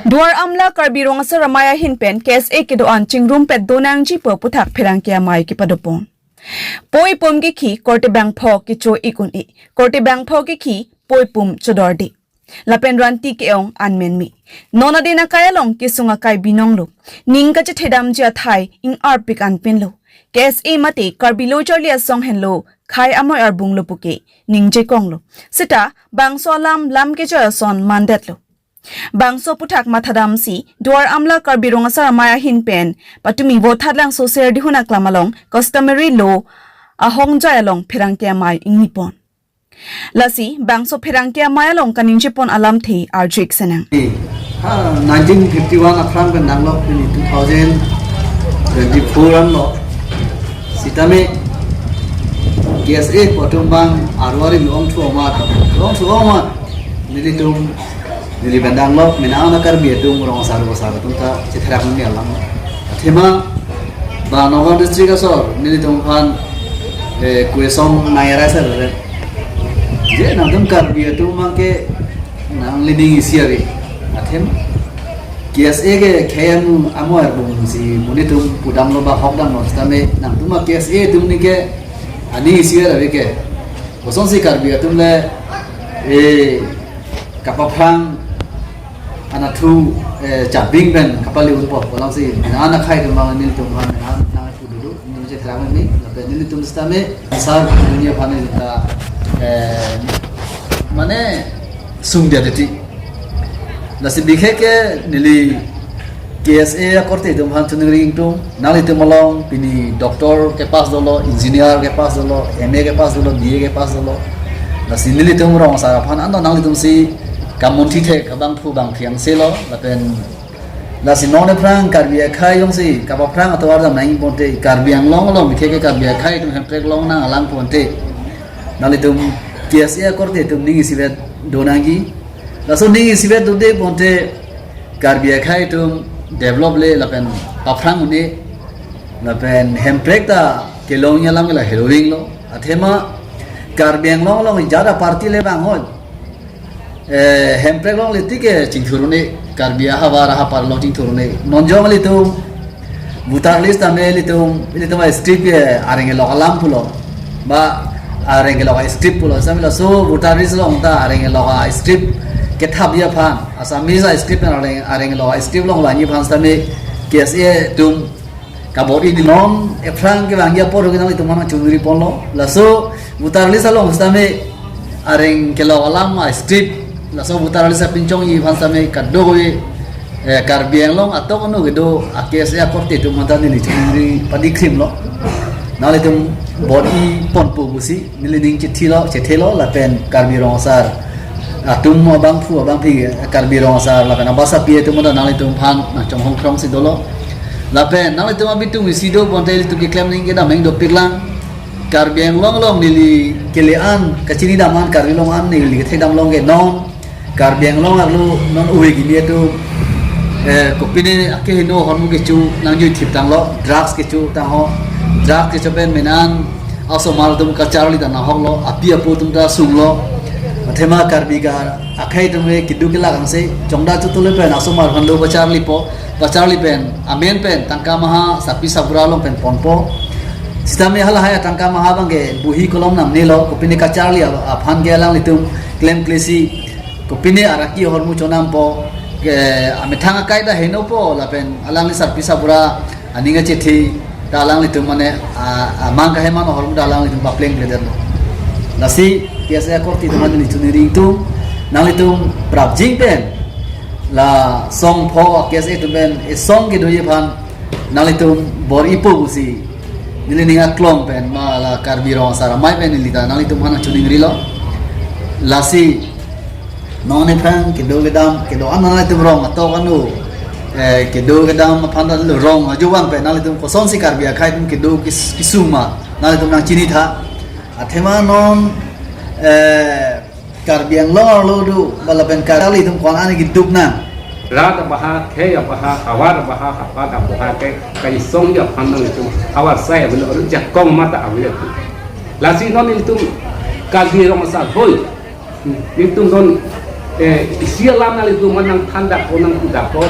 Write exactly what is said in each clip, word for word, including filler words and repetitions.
Duar Amla Karbi Rong Asar Amei ahin pen K S A kedo-an chingrumpet donangji pu aputhak pherangke amei kepadopon. Poi pum kekhi korte bangpho kecho-ik un-e, korte bangpho kekhi poi pum chodorde. Lapen ranti ke-ong anmen me. Non adin akai along kesung akai binonglo. Ning kachethedamji athai ing-arpik anpinlo. K S A mate Karbi Lo Charli Asong henlo khei amoi arbunglo puke ningjekonglo. Seta bangso alam lam kejoi ason mandetlo. Bangso aputhak mathadamsi Duar Amla Karbi Rong Asar Amei ahin pen patumi Vothatlangso Serdihun aklam along customary law ahongjai along pherangke amei ingnipon. Lasi bangso pherangke amei along kaningjepon alamthe arju-ik senang. Ha, nineteen fifty-one aphrang pen nanglok pini two thousand twenty-four anlo. Sitame K S A pu atum bang arwari long thu amat, long thu amat. Nelitum, neli pen nanglok, mena ana Karbi atum rong asar rong asar atum ta chetherak ni alam. Athema, ba Nagaon district asor, nelitum aphan, eh, question nai ra sir. Je nangtum Karbi atum abang ke nangli ning isi ave. Athema, K S A ke khei amoi arbungsi monit atum pudamlo ba hokdamlo sitame nangtum a K S A atum ni ke aning isi ave ke. Kosonsi Karbi atum le, eh, kapaphrang anatthu, eh, chapbing pen kapale unpo, kolangsi, nana khai tum bang nelitum bang, nana, nana pududu, nelitum chetherak ni, lapen nelitum sitame, sar dunia aphan neli ta, eh, mane, sungdia titi. Lasi bikhe ke neli K S A akorte atum aphan choningri ingtung, nanglitum along pini doctor kepass dolo, engineer kepass dolo, M A kepass dolo, B A kepass dolo. Lasi nelitum rong asar aphan ano nanglitumsi kamunthi thek abangphu bangphi angse lo, lapen lasi non aphrang Karbi akhei jongsi kapaphrang atovar dam nangji ponte, Karbi Anglong along bikhe ke Karbi akhei atum hemprek longnang alam ponte. Nanglitum K S A akorte atum ning isivet donangji. Laso ning isivet dode ponte Karbi akhei atum develop le lapen paphrang un-e lapen hemprek ta kelongji alam ke la heroing lo. Athema Karbi Anglong along jada party le bang hoi. Eh, hemprek longle tik ke chingthur un-e, Karbi ahavar ahapar along chingthur un-e. Non jong ilitum voter list tame ilitum, ilitum a strip ke areng kelok alam pulo. Ba areng kelok a strip pulo. Sami laso voter list along ta areng kelok a strip kethapji aphan. Assamese a strip pen areng, areng kelok a strip along vangji aphan sami K S A atum kabor-i ni non aphrang kevangji apor ke nanglitum aphan choningri ponlo. Laso voter list along sitame areng kelok alam a strip, laso voter list apinchongji aphan sitame kadokave, eh, Karbi Anglong atok ano kedo a K S A akorte atum aphan ta neli choningri padi krim lo. Nanglitum bor-i ponpo pusi neli ning chethilo, chethelo lapen Karbi rong asar atum abangphu abangpi, Karbi rong asar lapen abasapi atum ta nanglitum aphan nangchonghong krongsi dolo. Lapen nanglitum abitung isi do ponte ilitum keklem ning kedam ning dopiklang. Karbi Anglong along neli kele an, kachini dam an, Karbi Anglong an neli kethek dam long ke non Karbi Anglong arlo non ove kimi atum, eh, kopine akehingno ahormu kecho nangjui thip tanglo, drugs kecho tangho, drugs kecho pen mena an asomar atum kacharli ta nanghoklo, api apo atum ta sunglo. Athema Karbi akhei atum ke keduk kelak angse, chongda chotole pen asomar aphan do kacharlipo, kacharli pen amen pen tangka maha sarpi sarbura along pen ponpo. Sitame halahai tangka maha abang ke bohi kolom namnelo, kopine kacharli aphan ke alanglitum klemklesi, kopine araki ahormu chonampo, ke amethang akai ta henopo, lapen alangli sarpi sarbura aning achethe ta alanglitum mane, a, amang kaheman ahormu ta alanglitum paplengle detlo. Lasi K S A akorte atum mane neli choningri ingtung, nanglitum prapjin pen la song pho K S A atum pen esong kedoji aphan nanglitum bor-ipo pusi neli ning aklong pen ma la Karbi rong asar amei pen neli ta nanglitum aphan choningrilo. Lasi non aphrang kedo kedam, kedo an nanglitum rong atok ano, eh, kedo kedam aphan ta rong ajovan pen nanglitum kosonsi Karbi akhei atum kedo kis-, kisung ma nanglitum nangchinitha. Athema non, eh, Karbi Anglong arlo do, ba lapen Karbi atum ko-an keduk nang. Rat abaha, khei abaha, havar abaha, hapat abaha ke, kaisongji aphan nanglitum havar sai avelo, aru jakong mata avelo. Lasi non nelitum Karbi Rong Asar hoi, nelitum non, eh, isi alam nanglitum man nangthan dakpo, nangpu dakpo.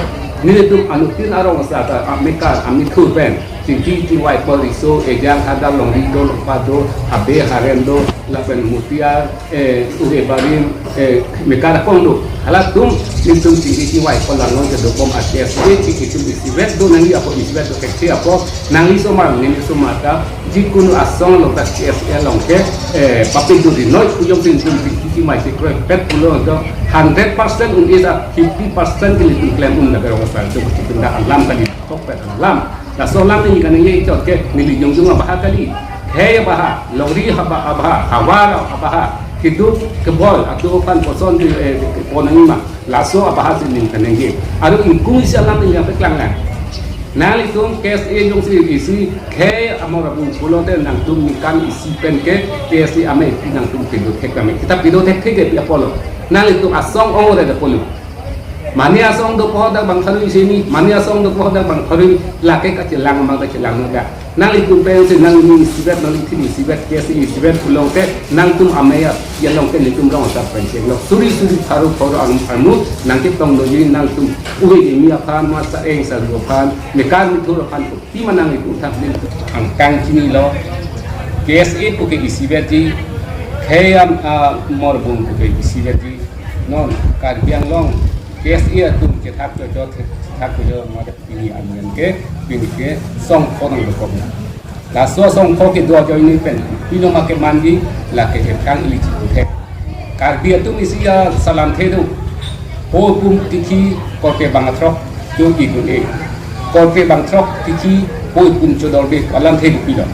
Nelitum anuttin arong asar ta, ah, mekar amethur pen chingki chingvai po, riso, ejang, hadar, longri do, longpa do, habe, haren do, lapen mutiar, eh, uhe barim, eh, mekar akong do. Halatum nelitum chingki chingvai po, langnon kedobom a-KSA chingki chingki isivet do nangji apot, isivet do thekthe apot, nangli osomar, neli osomar ta, jikunu asong along ta KSA along ke, eh, papi do di noi kuyong tin tin tin kiki mai si kroipet pulo do, hundred percent un-e ta fifty percent ke nelitum klem un laga rong asar do, nelitum dak alam kali tokpet alam. Laso alam neli kaningje chot ke neli jongjong abaha kali. Khei abaha, longri haba abaha, havar abaha, keduk keboi atum aphan koson di, eh, pon nangma. Laso abaha si neli kaningje. Aru ingkung isi alam neli yang peklang lang. Nanglitum KSA jongsi isi khei amor abung pulote nangtum ningkan isi pen ke KSA amei pi nangtum pido thek kami. Kita pido thekthe ke pi apotlo. Nanglitum asong ong re apotlo. Mane asong dopo dak bang tharui sini, mane asong dopo dak bang tharui, lake kachelang mang kachelang mang dak. Nanglitum pensi nangli isivet, nangli thin isivet, KSA isivet pulote nangtum amei ya along ke nelitum rong asar pen chenglo. Suri suri pharo pharo ang anu nangketong doji nangtum uhe imi aphan, masa eng salu aphan, mekar methur aphan, kopi ma nanglitum thap din angkang chinilo. KSA puke isivetji, khei am, ah, amor abung puke isivetji. Non Karbi Anglong KSA atum chethak chojo, chethak chojo ma pini angen ke, pini ke songpho nangdokok na. Laso songpho kedo ajoine pen pino ma kemanji, lake angkang ili chikuthe. Karbi atum isi asalamthe do. Poi pum tikhi korte bang throk do ikun e. Korte bang throk tikhi poi pum chodor de alamthe do pilo.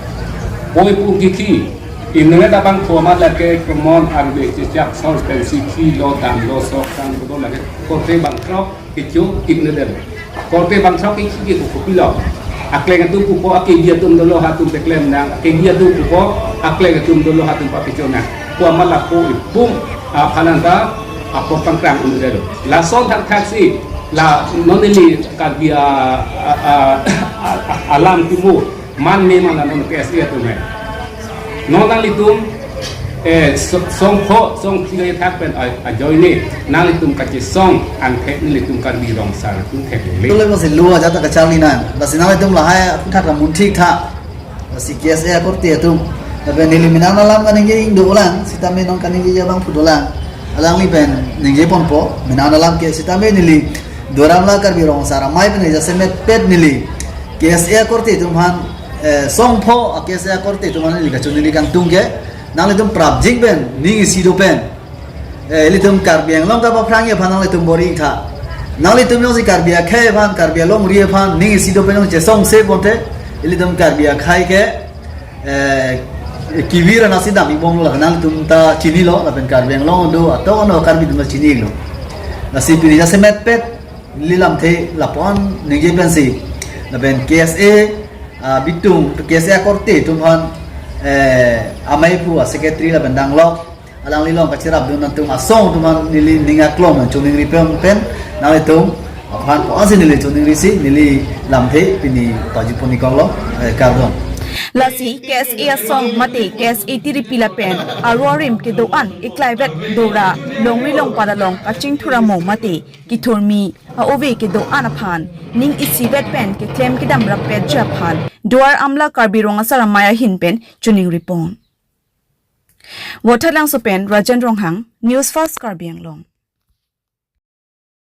Poi pum tikhi inut abang pho amat lake kemon arbe chechak sor pensi khi lo dam lo sok sang do lake korte bang throk kecho ikne dem. Korte bang throk ikhi ke ko kopilo. Akleng atum pupo, akegi atum dolo hatum peklem nang. Akegi atum pupo, akleng atum dolo hatum papicho nang. Pu amat lapu ipum, ah, phalanta, apo pangkrang un delo. Lason thakthak si, la non neli Karbi a, a, a, a, a, alam timu, man me man la non KSA atum hai. Non nanglitum, eh, so-, songpho, songphli kethak pen a-, ajoine, nanglitum kachesong angthek nelitum Karbi Rong Asar atum theklongle. Tule masi lu aja ta kacharli nang. Lasi nanglitum lahai aputhak la munthik tha. Lasi KSA akorte atum. Lapen neli menang alam kaningje ingdolang, sitame non kaningje abang pu dolang. Alangli pen ningje ponpo, menang alam ke sitame neli Duar Amla Karbi Rong Asar amei pen jasemet pet neli KSA akorte atum aphan, eh, songpho a-KSA akorte atum aphan neli kachiningri kangtung ke, nanglitum prapjin pen, ning isi do pen. Eh, ilitum Karbi Anglong kapaphrangji aphan nanglitum bor-i tha. Nanglitum jongsi Karbi akhei aphan, Karbi alongri aphan, ning isi do pen jongsi chesongse ponte, ilitum Karbi akhei ke, eh, kivir anasi dam ibong lo, nanglitum ta chinilo, lapen Karbi Anglong do, ato ano Karbi atum ta chinilo. Lasi pini jasemet pet, neli lamthe lapu-an ningje pensi. Lapen KSA, ah, bitung, KSA akorte atum aphan, eh, amei pu a-secretary lapen danglok, alangli along kacherapdun atum asong atum aphan neli ning aklong chiningri pen pen, nanglitum aphan ko asi neli chiningrisi, neli lamthe pini pajipon ikoklo, eh, kardom. Lasi KSA asong mate KSA tiripi lapen aru arim kedo-an iklaivet dora longri longpat along kachingthur amo mate kithurmi a-ove kedo-an aphan ning isivet pen keklem kedam rappetji aphan Duar Amla Karbi Rong Asar amei ahin pen chiningripon. Vothatlangso pen Rajen Ronghang, News Fast Karbi Anglong.